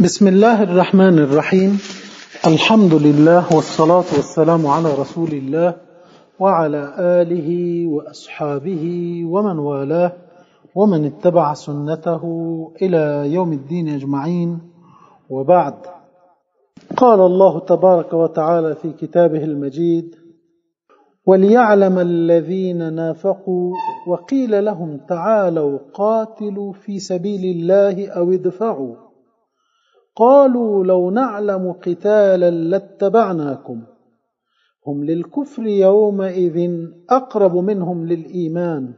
بسم الله الرحمن الرحيم. الحمد لله والصلاة والسلام على رسول الله وعلى آله وأصحابه ومن والاه ومن اتبع سنته إلى يوم الدين أجمعين، وبعد. قال الله تبارك وتعالى في كتابه المجيد: وليعلم الذين نافقوا وقيل لهم تعالوا قاتلوا في سبيل الله أو ادفعوا قالوا لو نعلم قتالا لاتبعناكم هم للكفر يومئذ أقرب منهم للإيمان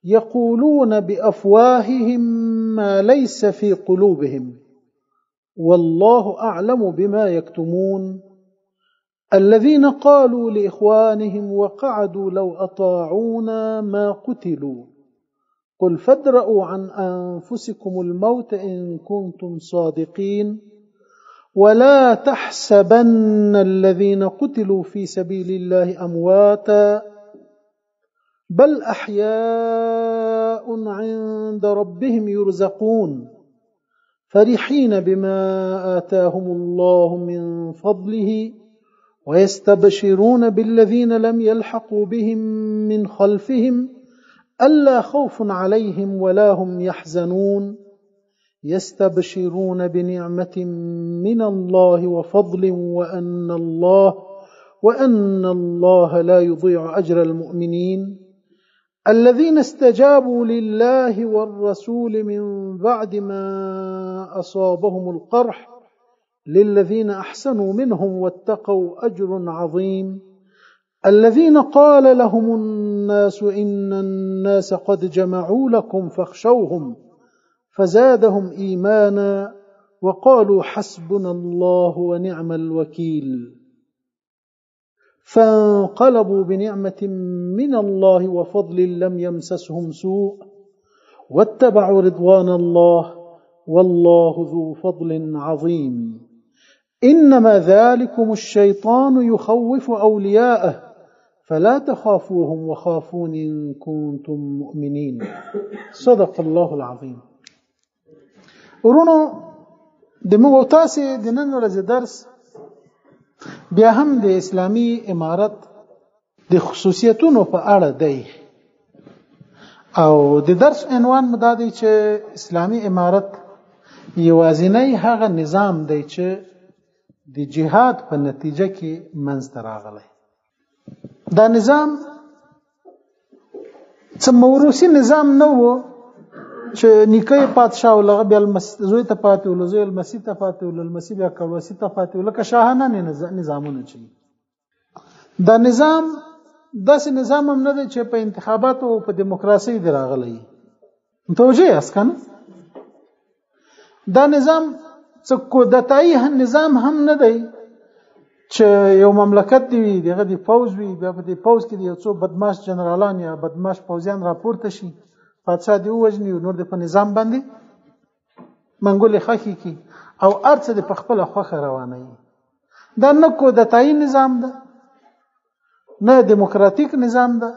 يقولون بأفواههم ما ليس في قلوبهم والله أعلم بما يكتمون. الذين قالوا لإخوانهم وقعدوا لو أطاعونا ما قتلوا قل فادرءوا عن أنفسكم الموت إن كنتم صادقين. ولا تحسبن الذين قتلوا في سبيل الله أمواتا بل أحياء عند ربهم يرزقون فرحين بما آتاهم الله من فضله ويستبشرون بالذين لم يلحقوا بهم من خلفهم ألا خوف عليهم ولا هم يحزنون. يستبشرون بنعمة من الله وفضل وأن الله لا يضيع أجر المؤمنين. الذين استجابوا لله والرسول من بعد ما أصابهم القرح للذين أحسنوا منهم واتقوا أجر عظيم. الذين قال لهم الناس إن الناس قد جمعوا لكم فاخشوهم فزادهم إيمانا وقالوا حسبنا الله ونعم الوكيل. فانقلبوا بنعمة من الله وفضل لم يمسسهم سوء واتبعوا رضوان الله والله ذو فضل عظيم. إنما ذلكم الشيطان يخوف أولياءه فلا تخافوهم وخافون إن كنتم مؤمنين. صدق الله العظيم. ورونو د موږ تاسو د نن ورځې درس بیا هم د اسلامي امارت د خصوصیتونو په اړه دی، او د درس عنوان مو دا دی چې اسلامي امارت یوازینی هغه نظام دی چې د جهاد په نتیجه کې منځ ته راغلی. دا نظام څه موروثي نظام نه و چې نیکه یې پادشاه و، هغه بیا زوی ته پاتې و، زوی لمسي ته پاتې و، لمسي بیا کړوسي ته پاتې و، لکه شاهانه نظامونه چې دا نظام داسې نظام هم نه دی چې په انتخاباتو او په دیموکراسۍ دی راغلی. متوجه یاست که نه؟ دا نظام څه کودتایي نظام هم نه دی چې یو مملکت دی وي، دغه د پوځ وي، بیا په دې پوځ کې یو څو بدماش جنرالان یا بدماش پوځیان راپورته شي، پادشاه دې ووژني، نور دې په نظام باندې منګولې خښې کړي او هر څه دې په خپله خوښه روانوي. دا نه کودتایي نظام ده، نه دیموکراتیک نظام ده،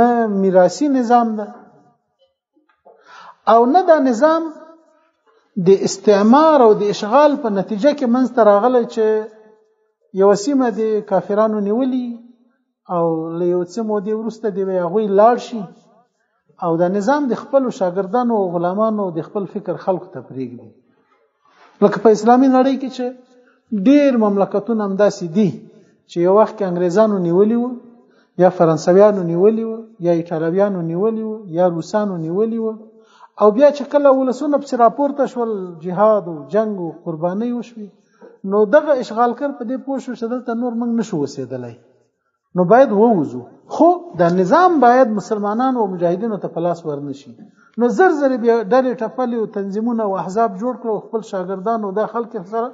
نه میراثي نظام ده، او نه دا نظام د استعمار او د اشغال په نتیجه کې منځ ته راغلی چې یوه سیمه د کافرانو نیولي او له یو څه مودې وروسته دې هغوی لاړ شي او دا نظام د خپلو شاګردانو او غلامانو د خپل فکر خلکو ته پرېږدي. لکه په اسلامي نړۍ کې چې ډېر مملکتونه همداسې دي چې یو وخت کې انګریزانو نیولي وو، یا فرانسویانو نیولي وو، یا ایټالویانو نیولي وو، یا روسانو نیولي وو، او بیا چې کله ولسونه پسې راپورته شول، جهاد او جنګ او قربانۍ وشوې، نو دغه اشغالګر په دې پوه شو چې دلته نور موږ نشو اوسېدلی، نو باید ووځو. خو دا نظام باید مسلمانانو او مجاهدینو ته په لاس ورنشي. نو زر زر بیا ډلې ټپلې او تنظیمونه او احزاب جوړ کړو، خپل شاګردان او دا خلک سره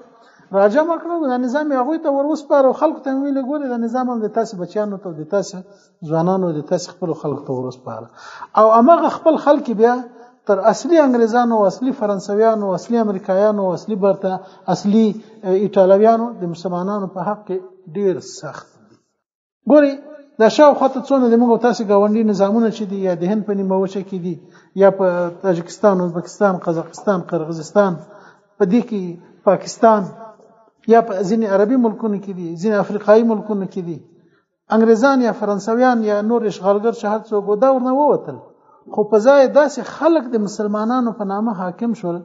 راجمع کړو، دا نظام یې هغوی ته ور وسپاره او خلکو ته یې ویلې ګورئ دا نظام هم د تاسې بچیانو ته، د تاسې ځوانانو، د تاسې خپلو خلکو ته ور وسپاره. او هماغه خپل خلک بیا تر اصلي انګریزانو، اصلي فرانسویانو، اصلي امریکایانو، اصلي برته، اصلي ایټالویانو د مسلمانانو په حق کې ډیر سخت دي. ګورئ دا شاوخوا ته څونه د موږ او تاسې ګاونډي نظامونه چې دي، یا د هند په نیمه وچه کې دي، یا په تاجکستان، ازبکستان، قزاقستان، قرغیزستان، په دې کې پاکستان یا په ځینې عربي ملکونو کې دي، ځینې افریقایي ملکونو کې دي. انګریزان یا فرانسویان یا نور اشغالګر چې هر څوک دا ورنه ووتل، خو په ځای داسې خلک د مسلمانانو په نامه حاکم شول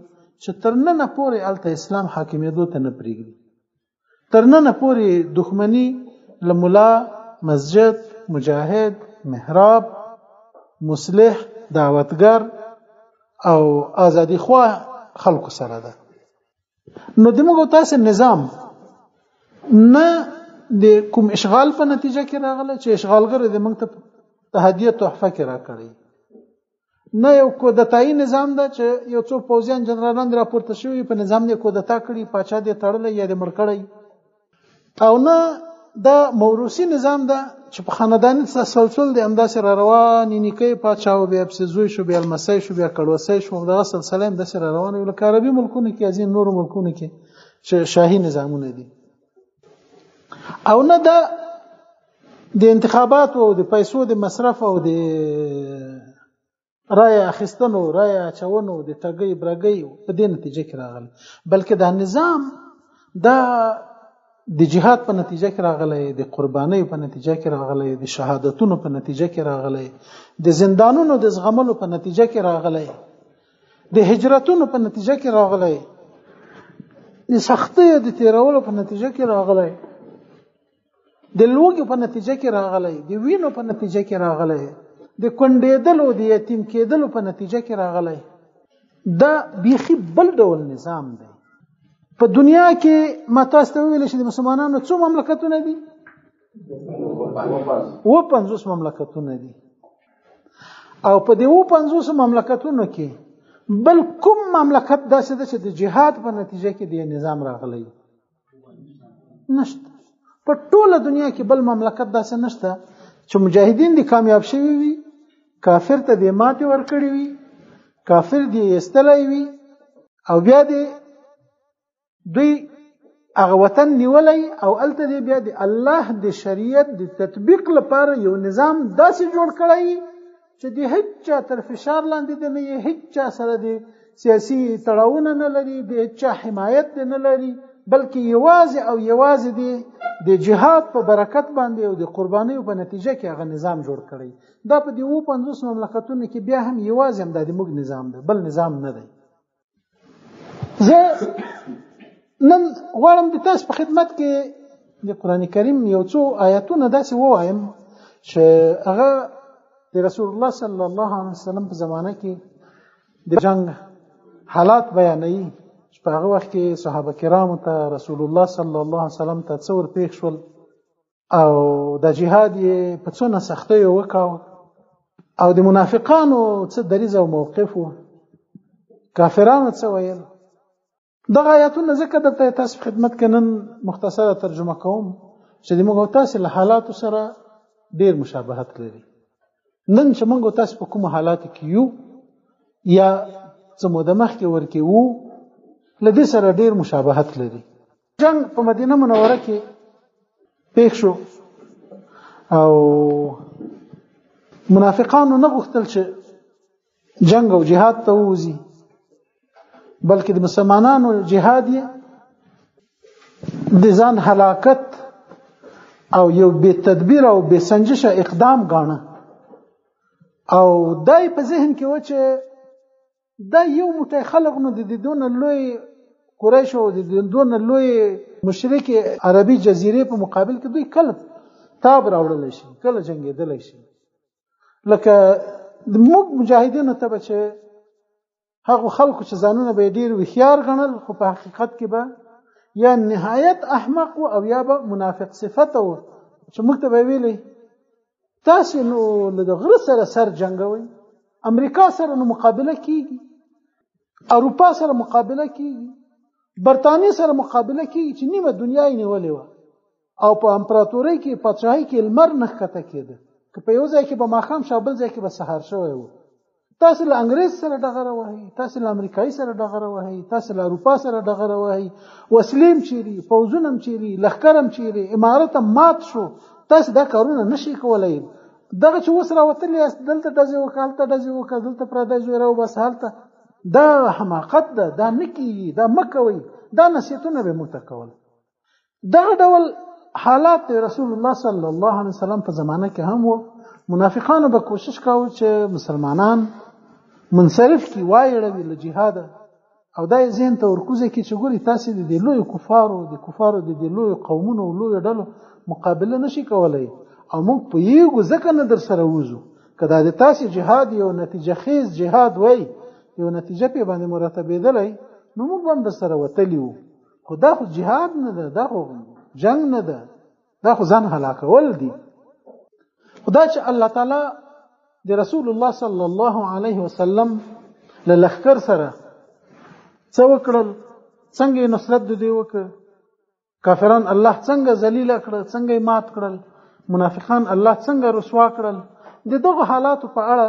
چې تر ننه پورې هلته اسلام حاکمېدو ته نه پرېږدي. تر ننه پورې دښمني له ملا، مسجد، مجاهد، محراب، مصلح، دعوتګر او ازادي خواه خلکو سره ده. نو د موږ تاسو نظام نه د کوم اشغال په نتیجه کې راغلی چې اشغالګر د موږ ته هدیه تحفه کې راکړي، نه یو کودتایي نظام ده چې یو څو پوځیان جنرالان راپورته شوي په نظام دې کودتا کړي، پاچا دې تړلی یا دې مړ کړی، او نه دا موروثي نظام ده چې په خانداني تسلسل دی همداسې را روان، نیکه پاچا و، بیا پسې زوی شو، بیا لمسی شو، بیا کړوسی شو، همدغه سلسله همداسې را روانه وي لکه عربي ملکونو کې، ځینې نورو ملکونو کې چې شاهي نظامونه دي. او نه دا د انتخاباتو او د پیسو د مصرف او د رایه اخیستنو، رایه اچونو، د ټګۍ برګۍ په دې نتیجه کې راغلی، بلکې دا نظام دا د جهاد په نتیجه کې راغلی، د قربانۍ په نتیجه کې راغلی، د شهادتونو په نتیجه کې راغلی، د زندانونو د زغملو په نتیجه کې راغلی، د هجرتونو په نتیجه کې راغلی، د سختیو د تیرولو په نتیجه کې راغلی، د لوږې په نتیجه کې راغلی، د وینو په نتیجه کې راغلی، د کونډېدلو، د یتیم کېدلو په نتیجه کې راغلی. دا بیخي بل ډول نظام دی. په دنیا کې ما تاسو ته وویل چې د مسلمانانو څو مملکتونه دي؟ 57 مملکتونه دي. او په دې 57 مملکتونو کې بل کوم مملکت داسې ده چې د جهاد په نتیجه کې د نظام راغلی؟ نشته. په ټوله دنیا کې بل مملکت داسې نشته چې مجاهدین دې کامیاب شوي وي، کافر ته دې ماتې ورکړې وي، کافر دې ایستلی وي، او بیا دې دوی هغه وطن نیولی او هلته دې بیا د الله د شریعت د تطبیق لپاره یو نظام داسې جوړ کړی چې د هیڅ چا تر فشار لاندې دې نه یې، هیڅ چا سره دې سیاسي تړاوونه نه لري، د هیڅ چا حمایت دې نه لري، بلکې یوازې او یوازې دې د جهاد په برکت باندې او د قربانیو په نتیجه کې هغه نظام جوړ کړی. دا په دې 57 مملکتونو کې بیا هم یوازې همدا د موږ نظام دی، بل نظام نه دی. زه نن غواړم د تاسو په خدمت کې د قرآن کریم یو څو آیتونه داسې ووایم چې هغه د رسول الله صلی الله علیه وسلم په زمانه کې د جنگ حالات بیانوي چې په هغه وخت کې صحابه کرامو ته رسول الله صلی الله علیه وسلم ته څه ورپېښ شول او د جهاد یې په څونه سختیو وکاوه او د منافقانو څه دریځ او موقف و، کافرانو څه ویل. دغه آیاتونه ځکه درته تاسو په خدمت کې نن مختصره ترجمه کوم چې د موږ او تاسو له حالاتو سره ډیر مشابهت لري. نن چې موږ او تاسو په کوم حالاتو کې یو یا څه موده مخکې ورکې وو، له دې سره ډیر مشابهت لري. جنگ په مدینه منوره کې پیښ شو او منافقانو نه غوښتل چې جنگ او جهاد ته ووځي، بلکې د مسلمانانو جهاد یې د ځان هلاکت او یو بې تدبیر او بې سنجشه اقدام ګاڼه. او دا یې په ذهن کې و چې دا یو موټی خلک نو د دې دونه لوی قریش او د دې دونه لوی مشرک عربي جزیرې په مقابل کې دوی کله تاب راوړلی شي، کله جنګېدلی شي. لکه موږ مجاهدینو ته به چې هغو خلکو چې ځانونه به یې ډېر هوښیار ګڼل، خو په حقیقت کې به یا نهایت احمق و او یا به منافق صفته و، چې موږ ته به یې ویلی تاسې نو له د غره سره سر جنګوئ، امریکا سره نو مقابله کیږي، اروپا سره مقابله کیږي، برتانیې سره مقابله کیږي چې نیمه دنیا یې نیولې وه او په امپراتورۍ کې پادشاهۍ کې لمر نه ښکته کېده، که په یو ځای کې به ماښام شو بل ځای کې به سهار شوی و. تاسو له انګریز سره ډغره وهئ، تاسو له امریکایي سره ډغره وهئ، تاسو له اروپا سره ډغره وهئ، وسلې هم چیرې، پوځونه هم چیرې، لښکر هم چیرې، امارت هم مات شو، تاسو دا کارونه نشئ کولی. دغه چې اوس راوتلي یاست، دلته ډزې وکړه، هلته ډزې وکړه، دلته پردی زوی راوباسه، هلته دا حماقت ده، دا نه کیږي، دا مه کوئ، دا نصیحتونه به موږ ته کول. دغه ډول حالات رسول الله صلی الله علیه وسلم په زمانه کې هم وو. منافقانو به کوشش کاوه چې مسلمانان منصرف کی، وایړوي له جهاده، او دا یې ذهن ته ورکوزه کی چې ګوري تاسې د دې لویو کفارو، د کفارو د دې لویو قومونو او لویو ډلو مقابله نشي کولی، او موږ پوهېږو ځکه نه در سره وځو. که دا د تاسې جهاد یو نتیجه خیز جهاد وای، یو نتیجه پې باندې مرتبېدلی، نو موږ به هم در سره وتلي وو. خو دا خو جهاد نه ده، دا خو جنګ نه ده، دا خو ځان هلاکول دي. خو دا چې الله تعالی د رسول الله صلی الله علیه وسلم له لښکر سره څه وکړل، څنګه یې نصرت د دوی وکړ، کافران الله څنګه ذلیل کړل، څنګه یې مات کړل، منافقان الله څنګه رسوا کړل، د دغه حالاتو په اړه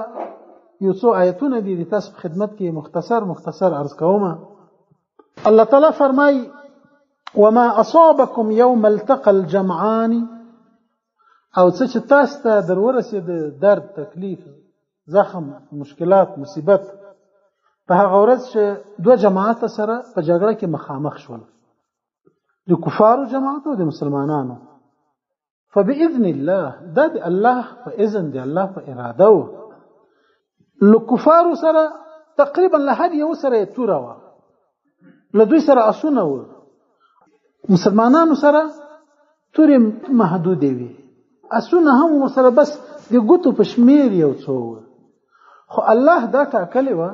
یو څو آیتونه دي د تاسو په خدمت کې مختصر مختصر عرض کوم. الله تعالی فرمای: وما اصابكم يوم التقى الجمعان، او څه چې تاسو ته در ورسېد درد، تکلیف، زخم، مشکلات، مصیبت، په هغه ورځ چې دوه جماعت سره په جګړه کې مخامخ شول، د کفارو جماعت او د مسلمانانو، فبإذن الله، دا د الله په اذن، د الله په اراده و. له کفارو سره تقریبا له هر یو سره یې توره وه، له دوی سره اسونه وو، مسلمانانو سره تورې محدودې وې، اسونه هم ورسره بس د ګوتو په شمېر یو څو وو. خو الله دا ټاکلې وه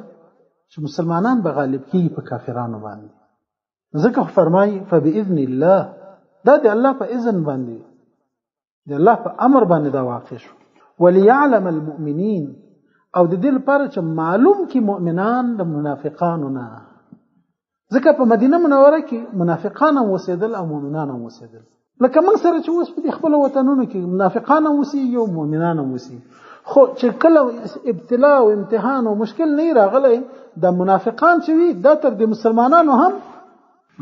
چې مسلمانان به غالب کیږي په کافرانو باندې، ځکه خو فرمایي فبإذن الله، دا د الله په اذن باندې، د الله په امر باندې دا واقع شو. وليعلم المؤمنین، او د دې لپاره چې معلوم کی مؤمنان د منافقانو نه، ځکه په مدینه منوره کې منافقان هم اوسېدل او مؤمنان هم اوسېدل. لکه موږ سره چې اوس په دې خپلو وطنونو کې منافقان هم اوسېږي او مؤمنان هم اوسېږي، خو چې کله ابتلا او امتحان او مشکل نه راغلی، د منافقان چې وي دا تر د مسلمانانو هم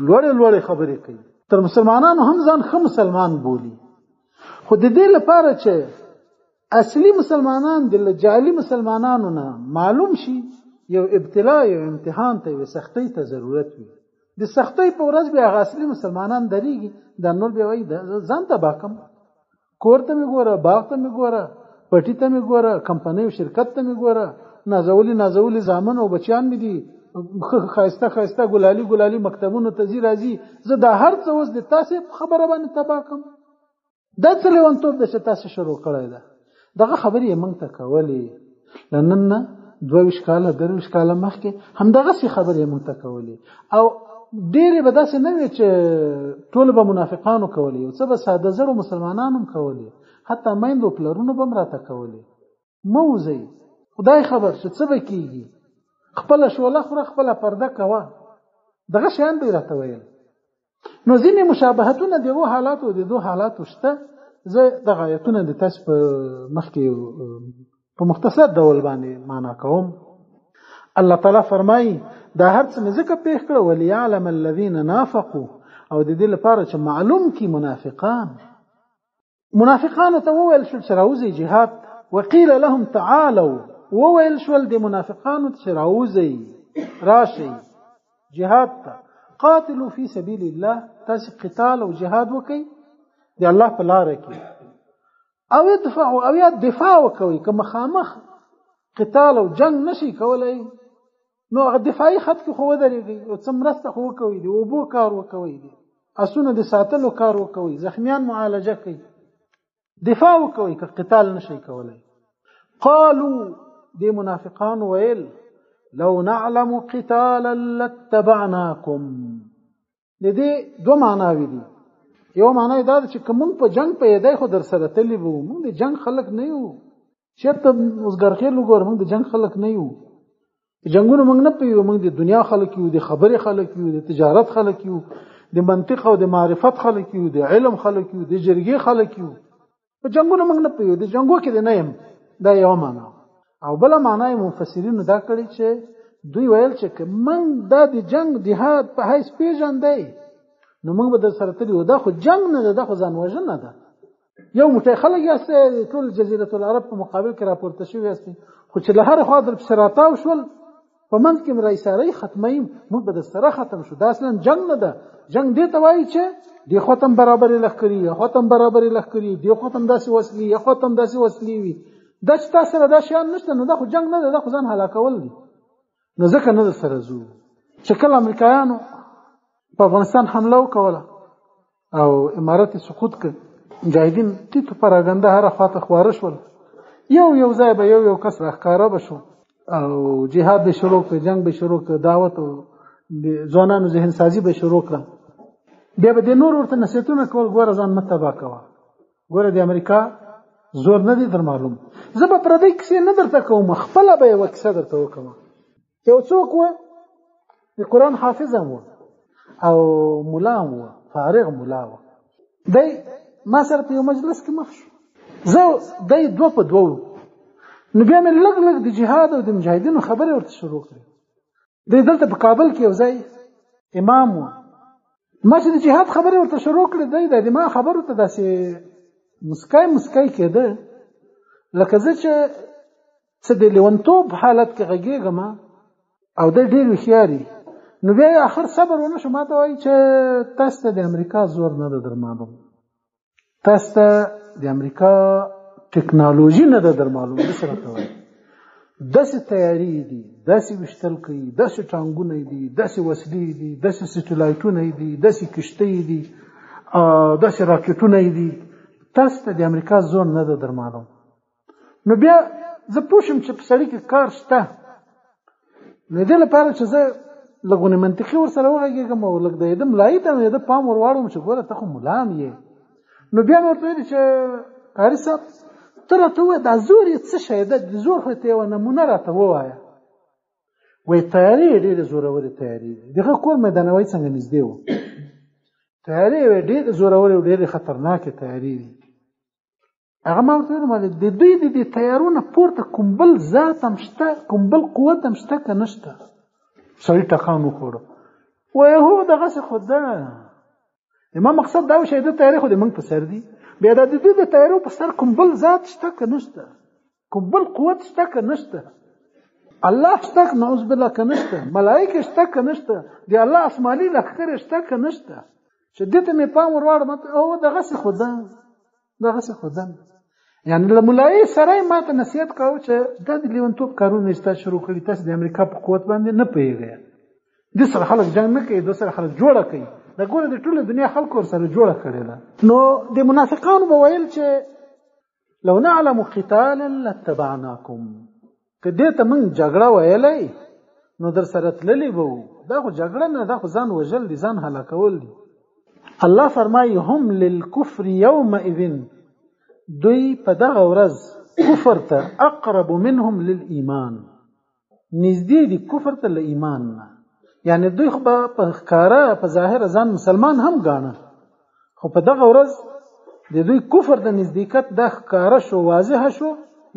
لوړې لوړې خبرې کوي، تر مسلمانانو هم ځان ښه مسلمان بولي. خو د دې لپاره چې اصلي مسلمانان د جعلي مسلمانانو نه معلوم شي، یو ابتلا، یو امتحان ته، یوې سختۍ ته ضرورت وي. د سختۍ په ورځ بیا هغه اصلي مسلمانان درېږي، دا نور بیا وایي ځان تباه کړم، کور ته مې ګوره، باغ ته مې ګوره، پټي ته مې ګوره، کمپنۍ او شرکت ته مې ګوره، نازولي نازولي زامن او بچیان مې دي، ښایسته ښایسته ګلالي ګلالي مکتبونو ته ځي راځي، زه دا هر څه اوس د تاسې په خبره باندې تباه کړم. دا څه لیونتوب دی چې تاسې شروع کړی ده. دغه خبرې یې موږ ته کولې له نن نه 22 کاله 23 کاله مخکې همدغسې خبرې یې موږ ته کولې، او ډېرې به داسې نه وې چې ټول به منافقانو کولې، یو څه به ساده زړو مسلمانانو هم کولې، حتی میندو پلرونو به هم راته کولې، مه وځئ، خدای خبر چې څه به کېږي، خپله شوله خوره، خپله پرده کوه، دغه شیان به یې راته ویل. نو ځینې مشابهتونه د یو حالاتو د دوه حالاتو شته. زه دغه آیتونه د تاسو په مخکې په مختصر ډول باندې معنا کوم. الله تعالی فرمایي دا هر څه مې ځکه پېښ کړه وليعلم الذين نافقوا، او د دې لپاره چې معلوم کی منافقان. منافقانو ته وویل شول چې راوځئ جهاد، وقیل لهم تعالوا، وویل شول د منافقانو ته چې راوځئ، راشئ جهاد ته، قاتلوا فی سبیل الله، تاسو قتال او جهاد وکئ د الله په لاره کې، او ادفعوا، او یا دفاع وکوئ، که مخامخ قتال او جنگ نشي کولای نو هغه دفاعي خط کې خو ودرېږئ، یو څه مرسته خو وکوئ، د اوبو کار وکوئ، د اسونو د ساتلو کار وکوئ، زخمیان معالجه کوئ، دفاع وکوئ که قتال نشي کولای. قالو، دې منافقان ویل لو نعلم قتالا لاتبعناکم. د دې دوه معناوې دي. یو معنا یې دا ده چې که موږ په جنګ پوهېدای خو در سره تللي به وو، موږ د جنګ خلک نه یو، چېرته اوزګرخېل وګوره، موږ د جنګ خلک نه یو، جنګونو موږ نه پوهېږو، موږ د دنیا خلک یو، د خبرې خلک یو، د تجارت خلک یو، د منطق او د معرفت خلک یو، د علم خلک یو، د جرګې خلک یو، په جنګونو موږ نه پوهېږو، د جنګو کې د نه یم. دا یوه معنا. او بله معنا یې مفسرینو دا کړې چې دوی ویل چې که موږ دا د جنګ جهاد په حیث پېژندی نو موږ به در سره تللي وو، دا خو جنګ نه ده، دا خو ځان وژنه ده. یو موټی خلک یاست، ټول جزیرة العرب په مقابل کې راپورته شوي یاست، خو چې له هرې خوا در پسې راتاو شول په منځ کې رئیساري ختمي، موږ به د سره ختم شو. دا اصلا جنگ نه ده. جنگ دې ته وایي چې دی ختم برابرې لښکري، ختم برابرې لښکري، دی ختم داسې وسلې، ختم داسې وسلې وي. دا چې تاسو سره دا شیان نشته نو دا خو جنگ نه ده، دا خو ځان هلاکول دي. نو ځکه نه سره ځو. چې کله امریکایانو په افغانستان حمله وکوله او امارت سقوط کړ، مجاهدین تیت پراګنده هره خواته خواره شول. یو یو ځای به یو یو کس راښکاره به شو او جهاد به شروع کړ، جنگ به شروع کړ، دعوت او د ځوانانو ذهن سازي به شروع کړه. بیا به د نور ورته نصیحتونه کول، ګوره ځان مه تباه کوه، ګوره د امریکا زور نه دی در معلوم. زه به پردۍ کیسې نه درته کوم، خپله به یوه کیسه درته وکړم. یو څوک و، د قرآن حافظ هم و او ملا هم و، فارغ ملا و. دی ما سره په یو مجلس کې مخ شو، زه دی دوه په دوه وو. نو بیا مې لږ لږ د جهاد او د مجاهدینو خبرې ورته شروع کړې. دی دلته په کابل کې یو ځای امام و. ما چې د جهاد خبرې ورته شروع کړې، دی د ما خبرو ته داسې مسکی مسکی کېده، لکه زه چې څه د لیونتوب حالت کې غږېږم او دی ډېر هوښیار. نو بیا یې اخر صبر ونه شو، ما ته وایي چې تاسو ته د امریکا زور نه ده در معلوم، تاسو ته د امریکا ټکنالوژي نه ده در معلوم. داسې راته وایي، داسې تیارې دي، داسې ویشتل کوي، داسې ټانګونه دي، داسې وسلې دي، داسې سټلایټونه دي، داسې کښتۍ دي، داسې راکټونه دي، تاسو ته د امریکا زور نه ده در معلوم. نو بیا زه پوه شوم چې په سړي کې کار شته. نو دې لپاره چې زه لږ غونې منطقي ورسره وغږېږم او لږ د ده ملایي ته مې د پام ور واړوم چې ګوره ته خو ملا هم یې. نو بیا مې ورته ویلي چې قاري صاحب ته راته ووایه دا زور یې څه شی ده، د زور خو ته یوه نمونه راته ووایه. وایي تیارې یې ډېرې زورورې تیارې دي. د هغه کور میدانوي څنګه نږدې و، تیارې یې ډېرې زورورې او ډېرې خطرناکې تیارې دي. هغه ما ورته ویل مالې د دوی د دې تیارو نه پورته کوم بل ذات هم شته، کوم بل قوت هم شته که نه شته؟ سړي ټکان وخوړه، وایي هو دغسې خو ده. زما مقصد دا و چې د تیارې خو د موږ په سر دي، بیا دا د دوی د تیارو په سر کوم بل ذات شته که نه شته، کوم بل قوت شته که نه شته، الله شته که نعوذ بالله که نه شته، ملایکې شته که نه شته، د الله آسماني لښکرې شته که نه شته. چې دې ته مې پام ور واړوم، او دغسې خو ده، دغسې خو ده. یعنې له ملایې سره یې ما ته نصیحت کاوه چې دا د لیونتوب کارونه چې تاسو شروع کړي، تاسو د امریکا په قوت باندې نه پوهېږئ، دې سره خلک جنګ نه کوي، دې سره خلک جوړه کوي، دا ګوره د ټوله دنیا خلکو ورسره جوړه کړې ده. نو د منافقانو به ویل چې لو نعلم قتالا لاتبعناکم، که دې ته موږ جګړه ویلی نو در سره تللي به وو، دا خو جګړه نه، دا خو ځان وژل دي، ځان هلاکول دي. الله فرمایي هم للکفر یومئذ، دوی په دغه ورځ کفر ته اقرب منهم للایمان، نږدې دي کفر ته له ایمان نه. یعنې دوی خو به په ښکاره په ظاهره ځان مسلمان هم ګاڼه، خو په دغه ورځ د دوی کفر د نزدېکت دا ښکاره شو، واضح شو،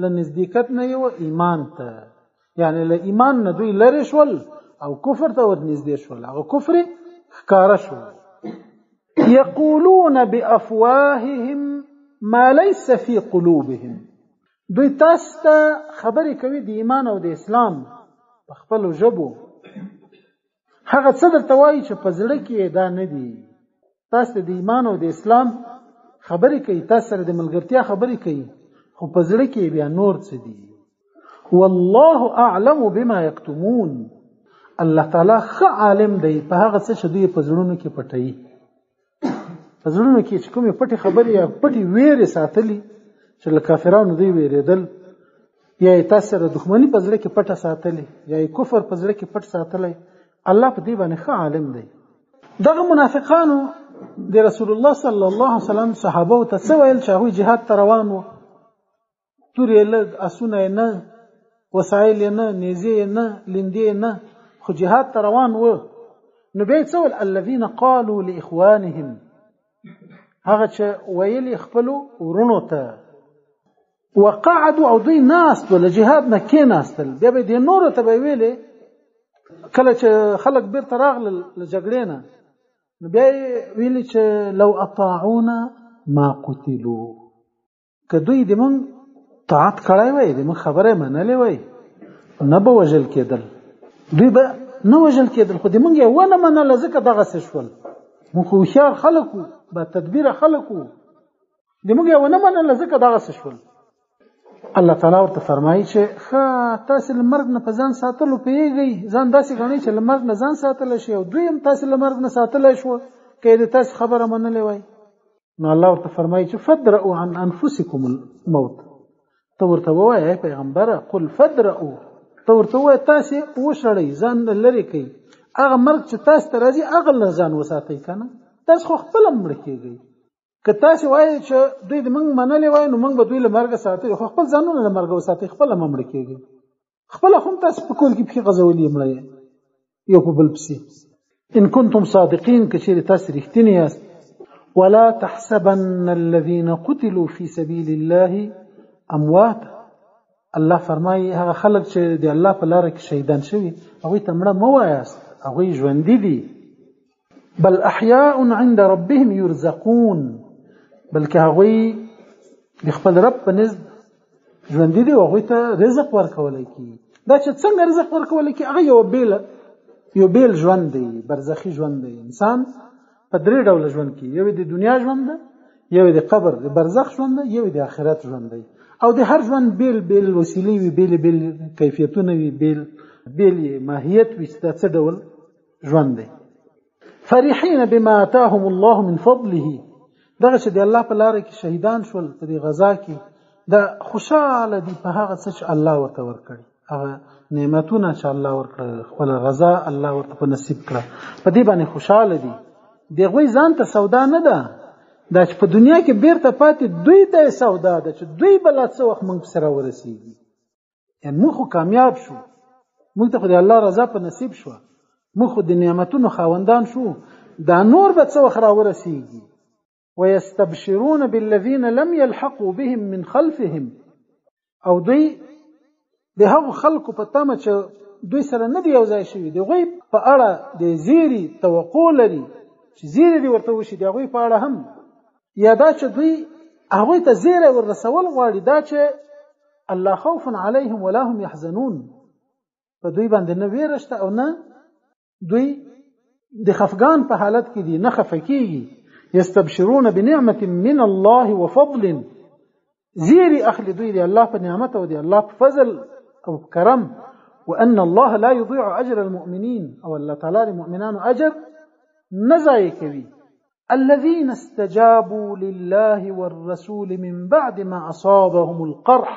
له نزدېکت نه یې ایمان ته، یعنې له ایمان نه دوی لرې شول او کفر ته ورنږدې شول، هغه کفر ښکاره شو. یقولون بأفواههم ما ليس في قلوبهم، دوی تاسو ته خبرې کوي د ایمان او د اسلام په خپلو ژبو، هغه څه درته وایي چې په زړه کې یې دا نه دي. تاسو ته د ایمان او د اسلام خبرې کوي، تاسو سره د ملګرتیا خبرې کوي، خو په زړه کې یې بیا نور څه دي. والله اعلم بما یکتمون، الله تعالی ښه عالم دی په هغه څه چې دوی په زړونو کې پټوي. په زړونو کې چې کومې پټې خبرې یا پټې ویرې ساتلي چې له کافرانو دوی ویرېدل، یا یې تاسو سره دښمني په زړه کې پټه ساتلې، یا یې کفر په زړه کې پټ ساتلی، الله په دې باندې ښه عالم دی. دغه منافقانو د رسول الله صلی الله علیه وسلم صحابه ته څه ویل چې هغوی جهاد ته روان وو، تورې یې لږ، اسونه یې نه، وسایل یې نه، نیزې یې نه، لیندې یې نه، خو جهاد ته روان وو. نو بیا یې څه ویل؟ الذین قالوا لاخوانهم، هغه چې ویل یې خپلو وروڼو ته، وقعدوا، او دوی ناست وو، له جهاد نه کېناستل. بیا به یې دې نورو ته به یې ویلې، کله چې خلک بیرته راغلل له جګړې نه، نو بیا یې ویلې چې لو اطاعونا ما قتلوا، که دوی د موږ طاعت کړی وای، د موږ خبره یې منلې وای، نه به وژل کېدل. دوی به نه وژل کېدل، خو د موږ یې ونه منله ځکه دغسې شول. موږ خو هوښیار خلک وو، با تدبیره خلک وو، د موږ یې ونه منله ځکه دغسې شول. الله تعالی ورته فرمایي چې ښه تاسې له مرګ نه په ځان ساتلو پوهېږئ، ځان داسې ګڼئ چې له مرګ نه ځان ساتلی شئ، او دوی هم تاسې له مرګ نه ساتلی شو که یې د تاسې خبره منلې وای. نو الله ورته فرمایي چې فدرؤ عن انفسکم الموت، ته ورته ووایه ای پیغمبره، قل فدرؤ، ته ورته ووایه تاسې وشړئ، ځان له لرې کړئ، هغه مرګ چې تاسې ته راځي هغه له ځان وساتئ، که نه تاسې خو خپله مړه کېږئ. که تاسې وایئ چې دوی د موږ منلې وای نو موږ به دوی له مرګه ساتلي، خو خپل ځانونه له مرګه وساتئ، خپله مه مړه کېږئ، خپله خو هم تاسې په کور کې پښې غځولي مړه یې یو په بل پسې. ان کنتم صادقین، که چیرې تاسې رښتیني یاست. ولا تحسبن الذين قتلوا في سبيل الله امواتا، الله فرمایي هغه خلک چې د الله په لاره کې شهیدان شوي هغوی ته مړه مه وایاست، هغوی ژوندي دي. بل احیاء عند ربهم يرزقون، بلکې هغوی د خپل رب په نزد ژوندي دي او هغوی ته رزق ورکولی کېږي. دا چې څنګه رزق ورکولی کېږي هغه یو بېل ژوند دی، برزخي ژوند دی. انسان په درې ډوله ژوند کوي، یو د دنیا ژوند ده، یو د قبر د برزخ ژوند ده، یو د آخرت ژوند دی. او د هر ژوند بېل بېل وسیلې وي، بېل بېل کیفیتونه وي، بېل بېل ماهیت وي چې دا څه ډول ژوند دی. فرحین بما آتاهم الله من فضله، دغه چې د الله په لاره کې شهیدان شول په دې غزا کې، دا خوشاله دي په هغه څه چې الله ورته ورکړي، هغه نعمتونه چې الله ورکړل، خپله غزا الله ورته په نصیب کړه، په دې باندې خوشاله دي. د هغوی ځان ته سودا نه ده، دا چې په دنیا کې بیرته پاتې دوی ته یې سودا ده چې دوی به لا څه وخت موږ پسې راورسېږي. یعنې موږ خو کامیاب شو، موږ ته خو د الله رضا په نصیب شوه، موږ خو د نعمتونو خاوندان شو، دا نور به څه وخت راورسېږي. ويستبشرون بالذين لم يلحقوا بهم من خلفهم، او دوی د هغو خلکو په تمه چې دوی سره نه دي یو ځای شوي، د هغوی په اړه د زیري توقع لري چې زیری دې ورته وشي، د هغوی په اړه هم، یا دا چې دوی هغوی ته زیری وررسول غواړي، دا چې الله خوف علیهم ولا هم يحزنون، په دوی باندې نه ویره شته او نه دوی د خفګان په حالت کې دي، نه خفه کیږي. يستبشرون بنعمة من الله وفضل، زیری اخلي دوی د الله په نعمت او د الله په فضل او کرم. وأن الله لا يضيع أجر المؤمنين، او الله تعالی د مؤمنانو اجر نه ضایع کوي. الذين استجابوا لله والرسول من بعد ما أصابهم القرح.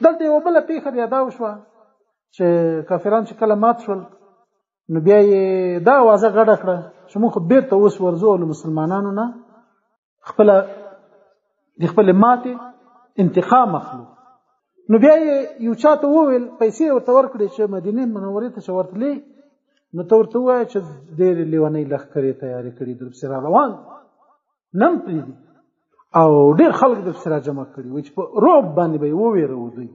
دلته یوه بله پېښه بیا دا وشوه چې کافران چې کله مات شول نو بیا یې دا اوازه ګډه کړه چې موږ خو بېرته اوس ورځو له مسلمانانو نه خپله د خپلې ماتې انتقام اخلو. نو بیا یې یو چا ته وویل، پیسې یې ورته ورکړې چې مدینې منورې ته چې ورتلې نو ته ورته ووایه چې ډېرې لیونۍ لښکرې تیارې کړي درپسې را روان نن پرېږدي او ډېر خلک درپسې را جمع کړي وي چې په رعب باندې به یې ووېروو دوی.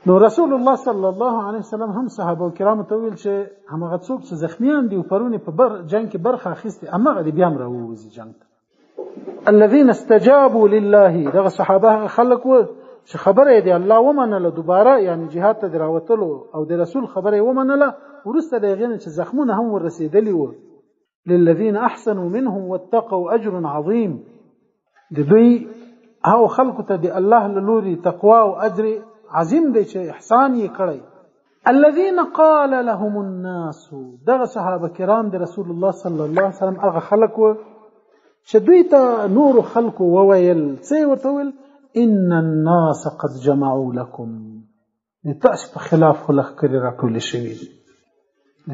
نو رسول الله صلی الله علیه وسلم هم صحابه کرامو ته وویل چې هماغه څوک چې زخمیان دي او پرون یې په جنګ کې برخه اخیستې هماغه دې بیا هم راووځي جنګ ته. الذين استجابوا لله، دغه صحابه هغه خلک وو چې خبره یې د الله ومنله دوباره، یعنی جهاد ته د راوتلو او د رسول خبره یې ومنله، وروسته د هغې نه چې زخمونه هم وررسېدلي وو. للذین احسنوا منهم واتقوا اجر عظیم، د دوی هغو خلکو ته د الله له لوري تقوا او اجر عظیم دی چې احسان یې کړی. الذين قال لهم الناس، دغه صحابه کرام د رسول الله صلی الله علیه وسلم هغه خلک وو چې دوی ته نورو خلکو وویل، څه یې ورته وویل؟ ان الناس قد جمعوا لكم، د تاسو په خلاف خو لښکرې راټولې شوې دي،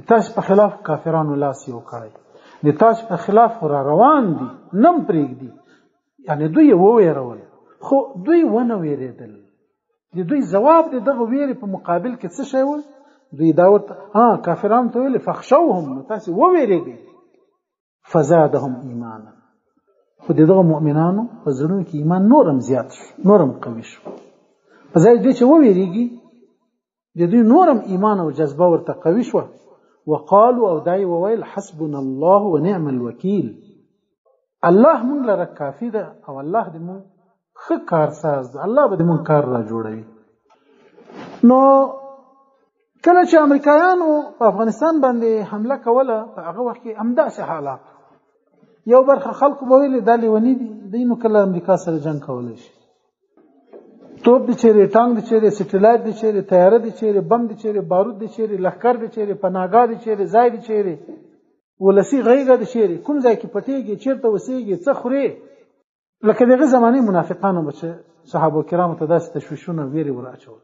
د تاسو په خلاف کافرانو لاس یو کړی، د تاسو په خلاف خو را روان دي، نم پرېږدي. یعنې دوی یې وویرول، خو دوی ونه ویرېدل. د دوی ځواب د دغه ویرې په مقابل کې څه شی و؟ دوی دا ورته کافرانو ته ویل فخشوهم، نو تاسې وویرېږئ. فزادهم ایمانا، خو د دغه مؤمنانو په زړونو کې ایمان نورم زیات شو، نورم قوي شو. په ځای دې چې وویرېږي د دوی نورم ایمان او جذبه ورته قوي شوه. وقالوا، او دا یې وویل حسبنا الله ونعم الوکیل، الله مونږ لره کافي ده او الله دې مونږ ښه کارساز ده، الله به دې مونږ کار را جوړوي. نو کله چې امریکایانو په افغانستان باندې حمله کوله، په هغه وخت کې همداسې حالات. یو برخه خلکو به ویلې دا لیوني دي، دوی نو کله امریکا سره جنګ کولی شي؟ توپ دې چیرې، ټانک دې چیرې، سټلایټ دې چیرې، طیاره دې چیرې، بم دې چیرې، بارود دې چیرې، لښکر دې چیرې، پناهګاه دې چیرې، ځای دې چیرې، ولسي غیږه دې چیرې، کوم ځای کې پټېږي، چیرته اوسېږي، څه خورې؟ لکه دغه زمانې منافقانو به چې صحابه کرامو ته داسې تشویشونه ویرې ور اچول.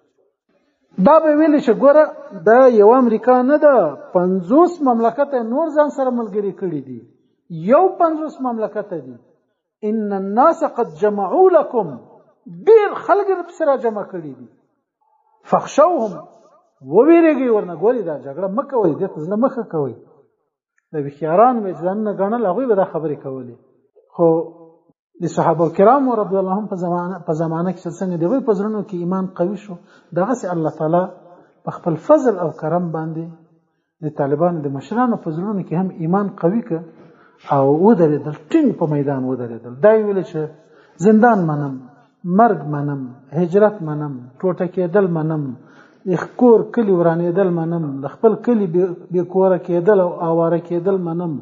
دا به ویل چې ګوره دا یو امریکا نه ده، 50 مملکت نور ځان سره ملګري کړي دي، یو 50 مملکت دي. ان الناس قد جمعوا لكم، ډیر خلک یې سره جمع کړي دي. فخشوهم، وویریږئ ورنه، ګوري دا جګړه مه کوئ، دې ته زړه مه ښه کوئ. د هوښیارانو به ځانونه ګڼل، هغوی به دا خبرې کولې. خو د صحابه کرامو رضی الله عنهم په زمانه کې څنګه د هغوی په زړونو کې ایمان قوي شو، دغسې الله تعالی په خپل فضل او کرم باندې د طالبانو د مشرانو په زړونو کې هم ایمان قوي کړ او ودرېدل، ټینګ په میدان ودرېدل. دا یې ویل چې زندان منم، مرګ منم، هجرت منم، ټوټه کېدل منم، کور کلی ورانېدل منم، د خپل کلی بې کوره کېدل او آواره کېدل منم،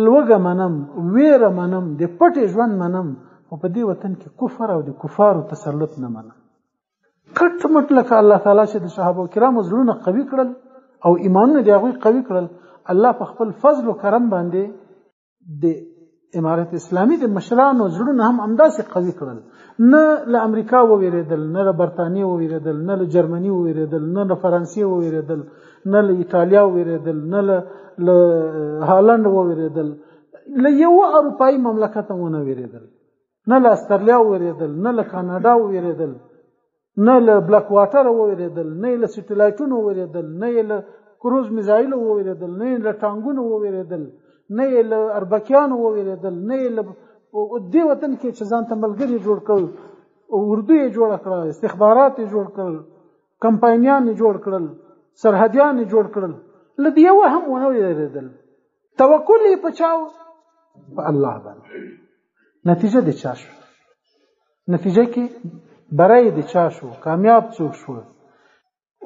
لوږه منم، ویره منم، د پټې ژوند منم، خو په دې وطن کې کفر او د کفارو تسلط نه منم. کټ مټ لکه الله تعالی چې د صحابه کرامو زړونه قوي کړل او ایمانونه د هغوی قوي کړل، الله په خپل فضل او کرم باندې د امارت اسلامي د مشرانو زړونه هم همداسې قوي کړل. نه له امریکا وویرېدل، نه له برتانیې وویرېدل، نه له جرمني وویرېدل، نه له فرانسې وویرېدل، نه له ایټالیا وویرېدل، نه له هالند وویرېدل، له یوه اروپایي مملکت هم ونه ویرېدل، نه له استرالیا وویرېدل، نه له کاناډا وویرېدل، نه له بلک واټر وویرېدل، نه له سټلایټونو وویرېدل، نه له کروز میزایلو وویرېدل، نه له ټانګونو وویرېدل، نه یې له اربکیانو وویرېدل، نه یې له دې وطن کې چې ځان ته ملګري جوړ کړل، اردو یې جوړه کړه، استخبارات یې جوړ کړل، کمپاینیان یې جوړ کړل، سرحدیان یې جوړ کړل، له دې یوه هم ونه ویرېدل. توکل یې په چا و؟ په الله باندې. نتیجه د چا شو؟ نتیجه کې بری د چا شو؟ کامیاب څوک شو؟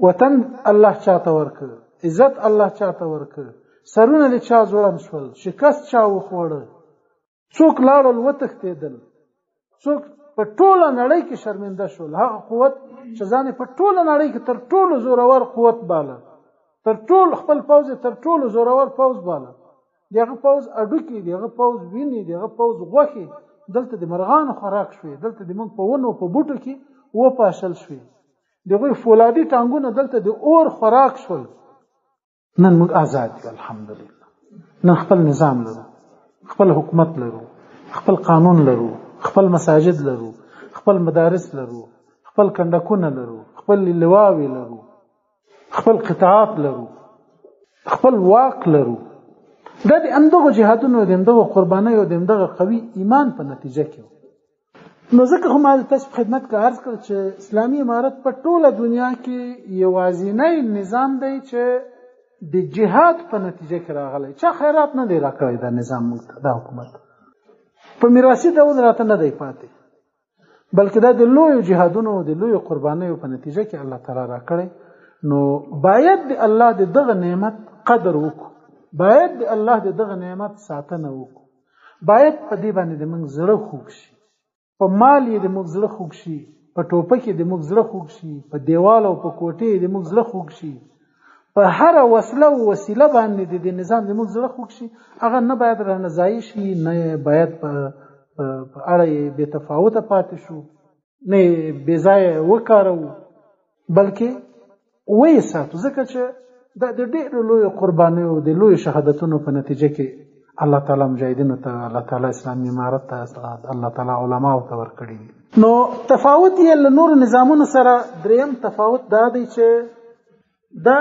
وطن الله چاته ورکړ، عزت الله چاته ورکړ، سرونه له چا ځوړند شول، شکست چا وخوړه، څوک لاړل وتښتېدل، څوک په ټوله نړۍ کې شرمنده شول. هغه قوت چې ځان یې په ټوله نړۍ کې تر ټولو زورور قوت باله، تر ټولو خپل پوځ یې تر ټولو زورور پوځ باله، د هغه پوځ هډوکي، د هغه پوځ وینې، د هغه پوځ غوښې دلته د مرغانو خوراک شوې، دلته د موږ په ونو په بوټو کې وپاشل شوې، د هغوی فولادي ټانګونه دلته د اور خوراک شول. نن موږ آزاد یو الحمدلله. نن خپل نظام لرو، خپل حکومت لرو، خپل قانون لرو، خپل مساجد لرو، خپل مدارس لرو، خپل کنډکونه لرو، خپل لواوې لرو، خپل قطعات لرو، خپل واک لرو. دا د همدغو جهادونو، د همدغو قربانیو، د همدغه قوي ایمان په نتیجه کې. نو ځکه خو ما د تاسو په خدمت کې عرض کړ چې اسلامي امارت په ټوله دنیا کې یوازینی نظام دی چې د جهاد په نتیجه کې راغلی. چا خیرات نه دی راکړی دا نظام موږ ته، دا حکومت په میراثي ډول راته نه دی پاتې، بلکې دا د لویو جهادونو، د لویو قربانیو په نتیجه کې الله تعالی راکړی. نو باید د الله د دغه نعمت قدر وکړو، باید د الله د دغه نعمت ساتنه وکړو، باید په دې باندې د موږ زړه خوږ شي، په مال یې د موږ زړه خوږ شي، په ټوپک یې د موږ زړه خوږ شي، په دیوال او په کوټې یې د موږ زړه خوږ شي، په هره وسله او وسیله باندې د دې نظام د موږ زړه خوږ شي. هغه نه باید رانه ضایع شي، نه باید په اړه یې بې تفاوته پاتې شو، نه یې بې ځایه وکاروو، بلکې ویې ساتو. ځکه چې دا د ډېرو لویو قربانیو، د لویو شهادتونو په نتیجه کې الله تعالی مجاهدینو ته، الله تعالی اسلامي امارت ته، الله تعالی علماو ته ورکړي دي. نو تفاوت یې له نورو نظامونو سره دریم تفاوت دا دی چې دا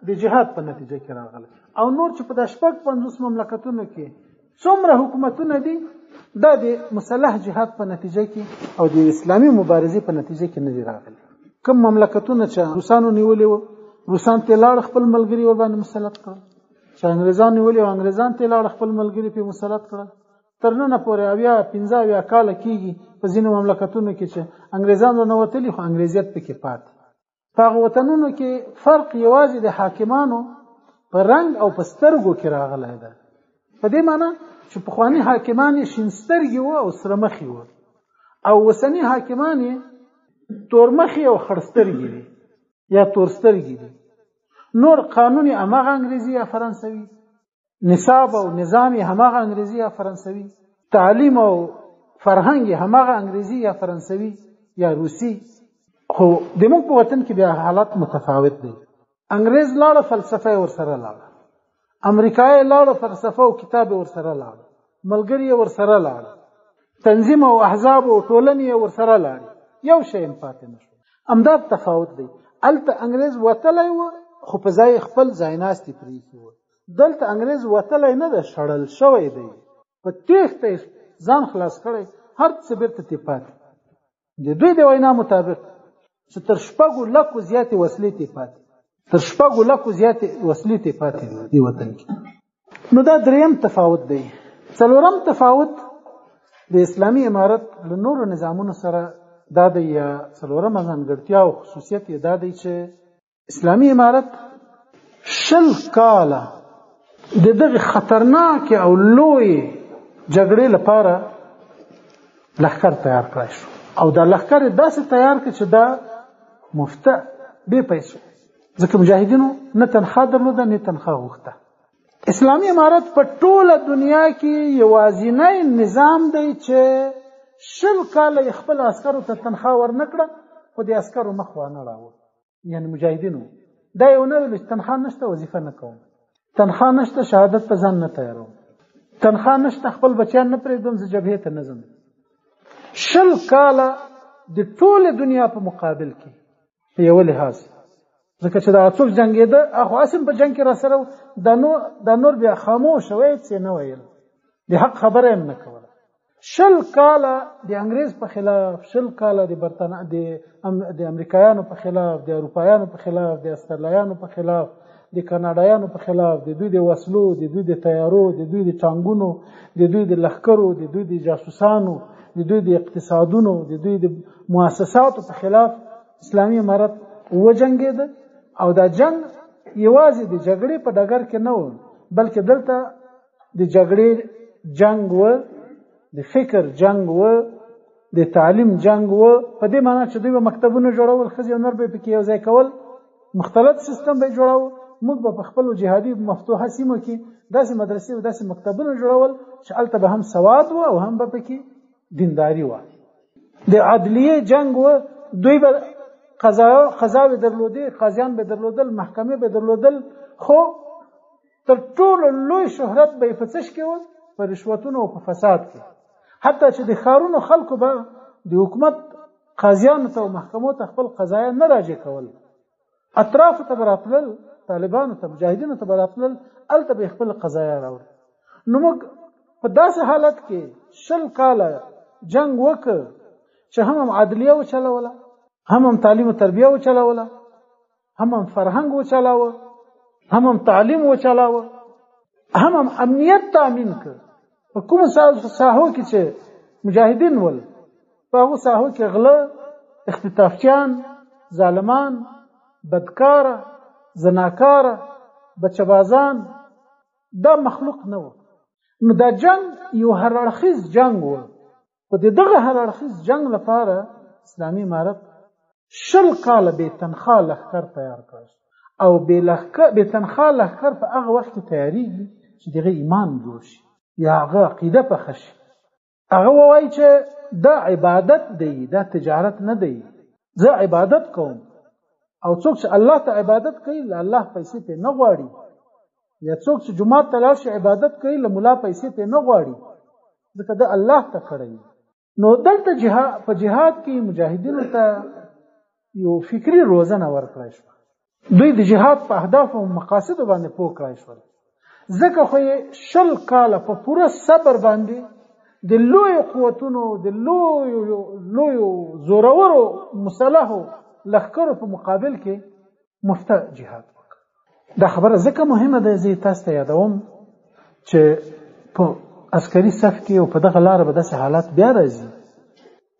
د جهاد په نتیجه کې راغلی، او نور چې په دا 56 مملکتونو کې څومره حکومتونه دي، دا د مسلح جهاد په نتیجه کې او د اسلامي مبارزې په نتیجه کې نه دي راغلي. کوم مملکتونه چې روسانو نیولي وو، روسان ته لاړ خپل ملګري ورباندې مسلط کړل، چې انګریزان نیولي وو، انګریزان ته لاړ خپل ملګري پرې مسلط کړل. تر ننه پورې 75 کاله کېږي په ځینو مملکتونو کې چې انګریزان ورنه وتلي، خو انګریزیت پکې پاتې. په هغه وطنونو کې فرق یوازې د حاکمانو په رنګ او په سترګو کې راغلی دی. په دې معنی چې پخواني حاکمان یې شین سترګي وو او سره مخي وو او اوسني حاکمان یې تورمخي او خړ سترګي دي یا تور سترګي دي. نور قانون یې هماغه انګریزي یا فرانسوي، نصاب او نظام یې هماغه انګریزي یا فرانسوي، تعلیم او فرهنګ یې هماغه انګریزي یا فرانسوي یا روسي. خو د موږ په وطن کې بیا حالت متفاوت دی. انګریز لاړه، فلسفه یې ورسره لاړه، امریکایي لاړه، فلسفه او کتاب یې ورسره لاړه، ملګري یې ورسره لاړه، تنظیم او احزاب او ټولنې یې ورسره لاړې، یو شی هم پاتې نه شو. همدا تفاوت دی. هلته انګریز وتلی و خو په ځای خپل ځایناستي پرېښي و. دلته انګریز وتلی نه دی، شړل شوی دی، په تېښته یې ځان خلاص کړی، هر څه بېرته ترې پاتې. د دوی د وینا مطابق چې تر 6 لکو زیاتې وسلې ترې پاتې، تر 6 لکو زیاتې وسلې ترې پاتې دي دې وطن کې. نو دا دریم تفاوت دی. څلورم تفاوت د اسلامي امارت له نورو نظامونو سره دا دی، یا څلورمه ځانګړتیا او خصوصیت یې دا دی چې اسلامي امارت 20 کاله د دغه خطرناک او لوی جګړې لپاره لښکر تیار کړای شو، او دا لښکر داسې تیار کړ چې دا مفته بې پیسو، ځکه مجاهدینو نه تنخوا درلوده نه تنخوا غوښته. اسلامي امارت په ټوله دنیا کې یوازینی نظام دی چې 20 کاله یې خپل عسکرو ته تنخوا ورنکړه، خو د عسکرو مخ وانه ړاوه. یعنی مجاهدینو دا یې ونه ویل چې تنخوا نشته وظیفه نه کوم، تنخوا نشته شهادت په ځان نه تیاروم، تنخوا نشته خپل بچیان نه پرېږدم، زه جبهې ته نه ځم. 20 کاله د ټولې دنیا په مقابل کې په یوه لحاظ، ځکه چې دا څوک جنګېده هغه هسې په جنګ کې راسره و، دا نور بیا خاموشه وی، هېڅ یې نه ویل، د حق خبره یې هم نه کوله. 20 کاله د انګریز په خلاف، 20 کاله د برتانیا د امریکایانو په خلاف، د اروپایانو په خلاف، د استرالیانو په خلاف، د کاناډایانو په خلاف، د دوی د وسلو، د دوی د طیارو، د دوی د ټانګونو، د دوی د لښکرو، د دوی د جاسوسانو، د دوی د اقتصادونو، د دوی د مؤسساتو په خلاف اسلامي امارت وجنګېده. او دا جنګ یوازې د جګړې په ډګر کې نه و، بلکې دلته د جګړې جنګ و، د فکر جنګ و، د تعلیم جنګ و. په دې معنی چې دوی به مکتبونه جوړول، ښځې او نر به یې پکې یو ځای کول، مختلط سیستم به یې جوړاوه. موږ به په خپلو جهادي مفتوحه سیمو کې داسې مدرسې او داسې مکتبونه جوړول چې هلته به هم سواد و او هم به پکې دینداري وه. د عدلیې جنګ و، دوی به قضاوې درلودې، قاضیان به درلودل، محکمې به درلودل، خو تر ټولو لوی شهرت به یې په څه کې و؟ په رشوتونو او په فساد کې. حتی چې د ښارونو خلکو به د حکومت قاضیانو ته او محکمو ته خپل قضایا نه راجع کول، اطرافو ته به راتلل، طالبانو ته، مجاهدینو ته به راتلل، هلته به یې خپل قضایا راوړل. نو موږ په داسې حالت کې 20 کاله جنګ وکړ چې هم عدلیه وچلوله، هم تعلیم و تربیه وچلوله، هم فرهنګ وچلاوه، هم تعلیم وچلاوه، هم امنیت تامین کړ. په کومو ساحو کې چې مجاهدین ول، په هغو ساحو کې غله، اختطافچیان، ظالمان، بدکاره، زناکاره، بچبازان، دا مخلوق نه و. نو دا جنگ یو هر اړخیز جنگ و. خو د دغه هر اړخیز جنگ لپاره اسلامي امارت 20 کاله بې تنخوا لښکر تیار کړ، او بې تنخوا لښکر په هغه وخت کې تیاریږي چې د هغه ایمان جوړ شي یا هغه عقیده پخه شي. هغه ووایي چې دا عبادت دی، دا تجارت نه دی، زه عبادت کوم، او څوک چې الله ته عبادت کوي له الله پیسې پرې نه غواړي، یا څوک چې جومات ته لاړ شي عبادت کوي له ملا پیسې پرې نه غواړي، ځکه ده الله ته کړی. نو دلته په جهاد کې مجاهدینو ته یو فکري روزنه ورکړای شوه، دوی د جهاد په اهدافو او مقاصدو باندې پوه کړای شول، ځکه خو یې 20 کاله په پوره صبر باندې د لویو قوتونو، د لویو زورورو مسلحو لښکرو په مقابل کې مفته جهاد وکړ. دا خبره ځکه مهمه ده، زه یې تاسو ته یادوم چې په عسکري صف کې او په دغه لاره به داسې حالات بیا راځي،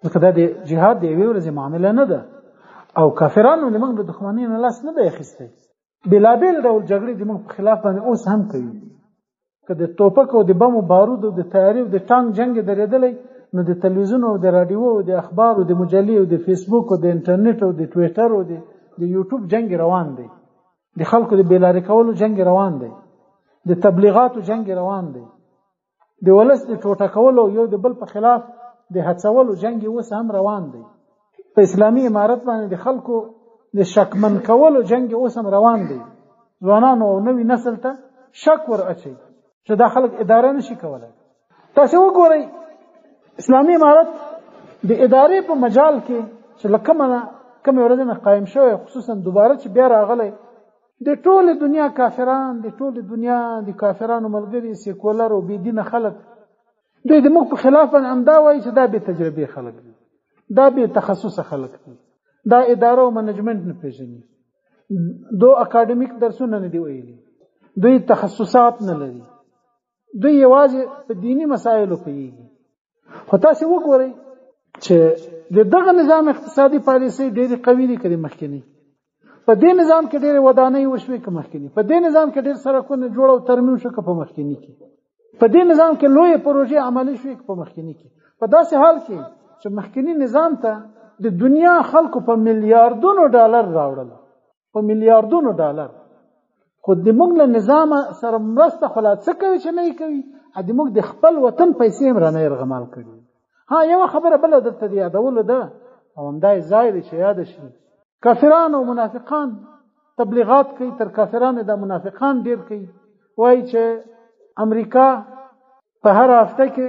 ځکه دا د جهاد د یوې ورځې معامله نه ده. او کافرانو د موږ د دښمنۍ نه لاس نه دی اخیستی. بېلابېل ډول جګړې د موږ په خلاف باندې اوس هم کوي. که د توپک او د بم او بارودو د طیارې او د ټانک جنګ درېدلی، نو د تلویزیون او د راډیو او د اخبار او د مجلې او د فیسبوک او د انټرنیټ او د ټویټر او د یوټیوب جنګ روان دی. د خلکو د بېلارې کولو جنګ روان دی، د تبلیغاتو جنګ روان دی، د ولس د ټوټه کولو یو د بل په خلاف د هڅولو جنګ اوس هم روان دی. په اسلامي امارت باندې د خلکو د شکمن کولو جنګ اوس هم روان دی. ځوانانو او نوي نسل ته شک ور اچوي چې دا خلک اداره نشي کولای. تاسو وګورئ، اسلامي امارت د ادارې په مجال کې چې له کومې ورځې نه قایم شوی، خصوصا دوباره چې بیا راغلی، د ټولې دنیا کافران، د ټولې دنیا د کافرانو ملګري، سیکولر او بې دینه خلک، دوی د موږ په خلاف باندې همدا وایي چې دا بې تجربې خلک دي، دا بې تخصصه خلک دي، دا اداره او منجمنټ نه پېژني، دو اکاډمیک درسونه نه دي ویلي، دوی تخصصات نه لري، دوی یوازې په دیني مسایلو پوهېږي. خو تاسې وګورئ چې د دغه نظام اقتصادي پالیسۍ ډېرې قوي دي که د مخکینۍ. په دې نظام کې ډېرې ودانۍ وشوې که مخکینی، په دې نظام کې ډېر سړکونه جوړ او ترمیم شو که په مخکینی کې، په دې نظام کې لویې پروژې عملي شوې که په مخکینی کې. په داسې حال کې چې مخکینی نظام ته د دنیا خلکو په میلیاردونو ډالر راوړل، په میلیاردونو ډالر، خو د موږ له نظام سره مرسته خو لا څه کوي چې نه یې کوي، د موږ د خپل وطن پیسې هم رانه یرغمال کړي. ها، یوه خبره بله درته د یادولو ده او همدا یې ځای دی چې یاده شي. کافران او منافقان تبلیغات کوي، تر کافرانو دا منافقان ډیر کوي، وایي چې امریکا په هر هفته کې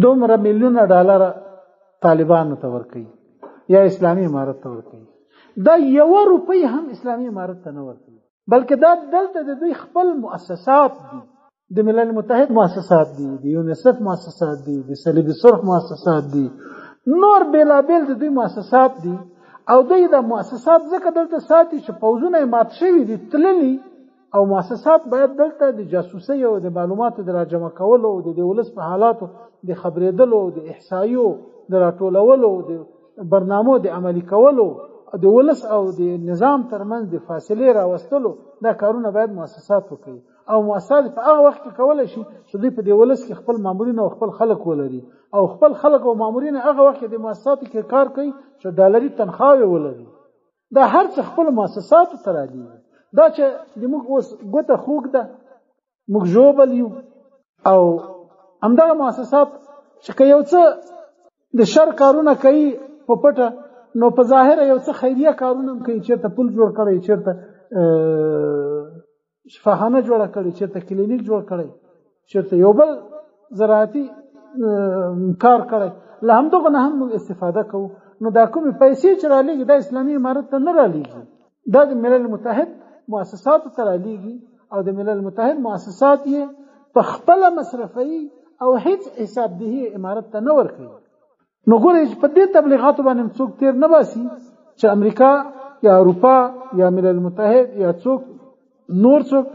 دومره میلیونه ډالر طالبانو ته ورکوي یا اسلامي امارت ته ورکوي. دا یوه روپۍ هم اسلامي امارت ته نه ورکوي، بلکې دا دلته د دوی خپل مؤسسات دي، د ملل متحد مؤسسات دي، د یونیسف مؤسسات دي، د صلیب سرخ مؤسسات دي، نور بېلابېل د دوی مؤسسات دي. او دوی دا مؤسسات ځکه دلته ساتي چې پوځونه یې مات شوي دي، تللي، او مؤسسات باید دلته د جاسوسۍ او د معلوماتو د راجمع کولو او د دې ولس په حالاتو د خبرېدلو او د احصایو د راټولولو او د برنامو د عملي کولو، د ولس او د نظام ترمنځ د فاصلې راوستلو دا کارونه باید مؤسسات وکړي. او مؤسسات په هغه وخت کې کولی شي چې دوی په دې ولس کې خپل مامورین او خپل خلک ولري، او خپل خلک او مامورین هغه وخت کې د مؤسساتو کې کار کوي چې ډالري تنخواوې ولري. دا هر څه خپل مؤسساتو ته رالیږي. دا چې د موږ اوس ګوته خوږ ده، موږ ژوبل یو، او همدغه مؤسسات چې که یو څه د شر کارونه کوي په پټه، نو په ظاهره یو څه خیریه کارونه هم کوي، چېرته پل جوړ کړی، چېرته شفاخانه جوړه کړې، چېرته کلینیک جوړ کړی، چېرته یو بل زراعتي کار کړی، له همدغو نه هم موږ استفاده کوو. نو دا کومې پیسې چې رالیږي دا اسلامي امارت ته نه رالیږي، دا د ملل متحد مؤسساتو ته رالیږي، او د ملل متحد مؤسسات یې په خپله مصرفوي او هیڅ حسابدهي امارت ته نه ورکوي. نو ګورئ چې په دې تبلیغاتو باندې هم څوک تېر نه باسي چې امریکا یا اروپا یا ملل متحد یا څوک نور څوک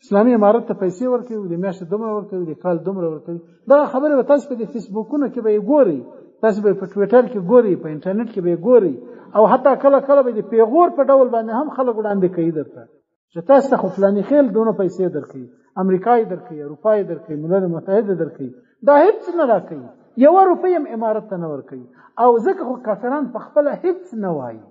اسلامي امارت ته پیسې ورکوي، د میاشتې دومره ورکوي، د کال دومره ورکوي. دا خبرې به تاسو په دې فیسبوکونو کې به یې ګورئ، تاسو به په ټویټر کې ګورئ، په انټرنیټ کې به یې ګورئ، او حتی کله کله به د پیغور په ډول باندې هم خلک وړاندې کوي درته چې تاسو ته خو فلاني خېل دونه پیسې درکوي، امریکا یې درکوي، اروپا یې درکوي، ملل متحد یې درکوي. دا هېڅ نه راکوي، یوه روپۍ هم امارت ته نه ورکوي. او ځکه خو کافران په خپله هېڅ نه وایي،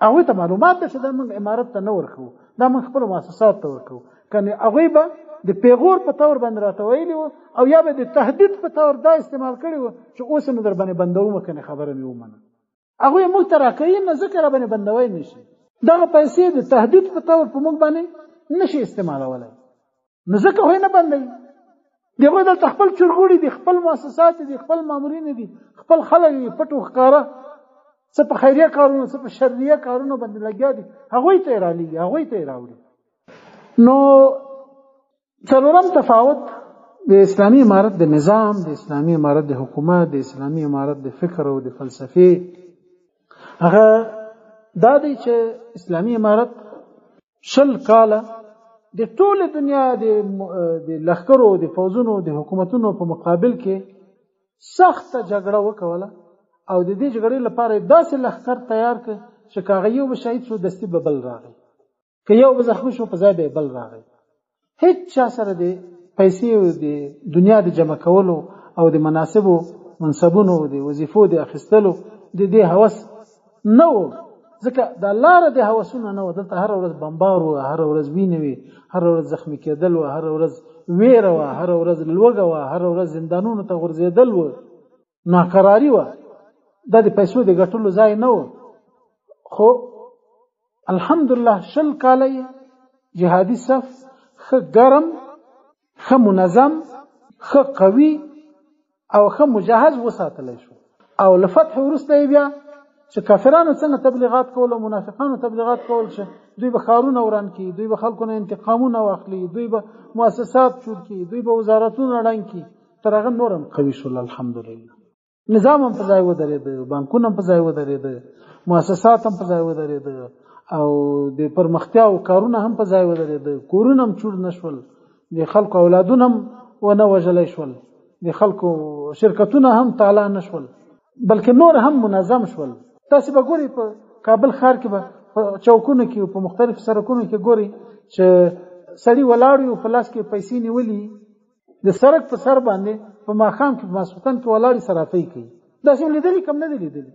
هغوی ته معلومات ده چې دا موږ امارت ته نه ورکوو، دا موږ خپلو مؤسساتو ته ورکوو. کنې هغوی به د پیغور په طور باندې راته ویلي وو، او یا به د تهدید په طور دا استعمال کړي وو چې اوس یې نو در باندې بندوم، کنې خبره مې ومنه. هغوی موږ ته راکوي نه، ځکه را باندې بندوی نه شي. دغه پیسې د تهدید په طور په موږ باندې نشي استعمالولی، نو ځکه خو یې نه بندوي. د هغوی دلته خپل چورګوړي دي، خپل مؤسسات دي، خپل مامورین دي، خپل خلک دي، پټ او ښکاره څه په خیریه کارونو څه په شریه کارونو باندې لګیا دي، هغوی ته یې رالیږي، هغوی ته یې راوړي. نو څلورم تفاوت د اسلامي امارت د نظام، د اسلامي امارت د حکومت، د اسلامي امارت د فکر او د فلسفې هغه دا دی چې اسلامي امارت 20 کاله د ټولې دنیا د لښکرو، د فوځونو، د حکومتونو په مقابل کې سخته جګړه وکوله، او د دې جګړې لپاره یې داسې لښکر تیار کړ چې که هغه یو به شهید شو، دستي به بل راغی، که یو به زخمی شو، په ځای به بل راغی. هیڅ چا سره د پیسې او د دنیا د جمع کولو او د مناسبو منصبونو د وظیفو د اخیستلو د دې هوس نه و، ځکه د لاره د هوسونه نه و. دلته هره ورځ بمبار و، هره ورځ وینې وي، هره ورځ زخمی کېدل و، هره ورځ ویره وه، هره ورځ لوږه وه، هره ورځ زندانونو ته غورځېدل و، ناکراري وه. دا د پیسو د ګټلو ځای نه و. خو الحمدلله 20 کاله یې جهادي صف ښه ګرم، ښه منظم، ښه قوي او ښه مجهز وساتلی شو. او له فتح وروسته یې بیا چې کافرانو څنګه تبلیغات کول او منافقانو تبلیغات کول چې دوی به ښارونه وران کړي، دوی به خلکو نه انتقامونه واخلي، دوی به مؤسسات جوړ کړي، دوی به وزارتونه ړنګ کړي، تر هغه نور هم قوي شول. الحمدلله نظام هم په ځای ودرېده، بانکونه هم په ځای ودرېده، مؤسسات هم په ځای ودرېده، او د پرمختیا او کارونه هم په ځای ودرېده، کورونه هم چور نه شول، د خلکو اولادونه هم ونه وژلی شول، د خلکو شرکتونه هم تالا نه شول، بلکې نور هم منظم شول. تاسې به ګورئ په کابل ښار کې به په چوکونو کې په مختلفو سړکونو کې ګورئ چې سړي ولاړ وي او په لاس کې پیسې نیولي، د سړک په سر باندې په ماښام کې په ماسخوتن کې ولاړې صرافۍ کوي. داسې هم لیدلي کم نه دي لیدلي،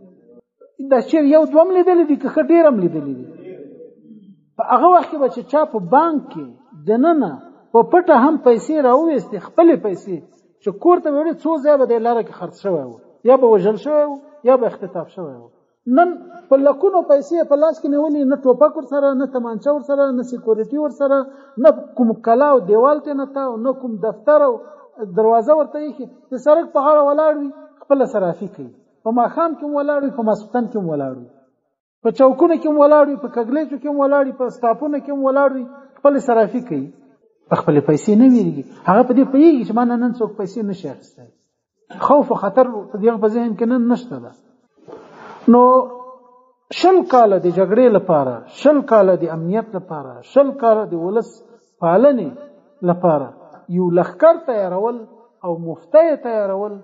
دا چېرې یو دوه هم لیدلي دي که ښه ډېر هم لیدلي دي. په هغه وخت کې به چې چا په بانک کې دننه په پټه هم پیسې راوویستې، خپلې پیسې چې کور ته به وړي، څو ځای به د لاره کې خرڅ شوی و، یا به وژل شوی و، یا به اختطاف شوی و. نن په لکونو پیسې په لاس کې نیولې، نه ټوپک ورسره، نه تمانچه ورسره، نه سکیورټي ورسره، نه کوم کلا او دیوال ته نه تاو، نه کوم دفتر او دروازه ورته ایښې، د سړک په غاړه ولاړ وي، خپله صرافي کوي. په ماښام کې هم ولاړ وي، په ماسخوتن کې هم ولاړ وي، په چوکونو کې هم ولاړ وي، په کږلیچو کې هم ولاړ وي، په سټاپونو کې هم ولاړ وي، خپله صرافي کوي. په خپلې پیسې نه وېرېږي. هغه په دې پوهېږي چې ما نه نن څوک پیسې نه شي اخیستی، خوف او خطر په دې په ذهن کې نن نشته ده. نو 20 کاله د جګړې لپاره، 20 کاله د امنیت لپاره، 20 کاله د ولس پالنې لپاره یو لښکر تیارول او مفته یې تیارول،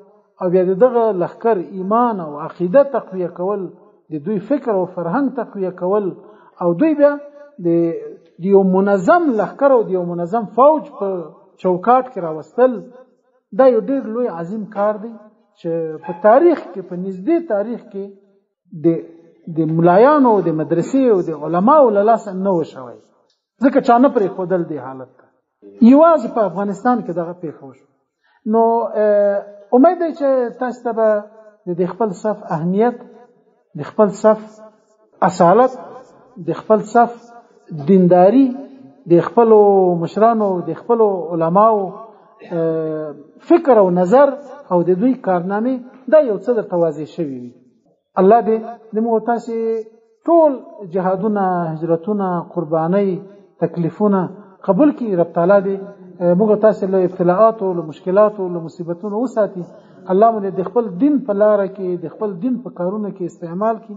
او بیا د دغه لښکر ایمان او عقیده تقویه کول، د دوی فکر او فرهنګ تقویه کول، او دوی بیا د یو منظم لښکر او د یو منظم فوج په چوکاټ کې راوستل، دا یو ډېر لوی عظیم کار دی چې په تاریخ کې، په نږدې تاریخ کې د ملایانو، د مدرسې او د علماو له لاسه نه و شوی، ځکه چا نه پرېښودل دې حالت ته. یوازې په افغانستان کې دغه پېښه وشوه. نو امید دی چې تاسو ته به د خپل صف اهمیت، د خپل صف اصالت، د خپل صف دینداری، د خپلو مشرانو، د خپلو علماو فکر او نظر او د دوی کارنامې دا یو څه درته واضح شوي وي. الله دې د موږ تاسې ټول جهادونه، هجرتونه، قربانۍ، تکلیفونه قبول کړي. رب تعالی دې موږ تاسې له ابتلاعاتو، له مشکلاتو، له مصیبتونو وساتي. الله مو دې د خپل دین په لاره کې، د خپل دین په کارونو کې استعمال کړي.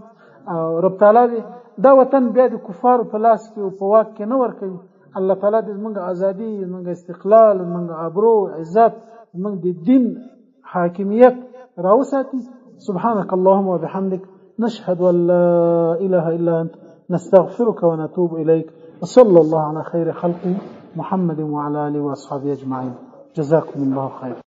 او رب تعالی دې دا وطن بیا د کفارو په لاس کې او په واک کې نه ورکوي. الله تعالی دې زموږ ازادي، زموږ استقلال، زموږ ابرو، عزت، زموږ د دین حاکمیت راوساتي. سبحانك اللهم وبحمدك، نشهد أن لا إله إلا أنت، نستغفرك ونتوب إليك، وصلى الله على خير خلقه محمد وعلى آله وأصحابه أجمعين. جزاكم الله خير.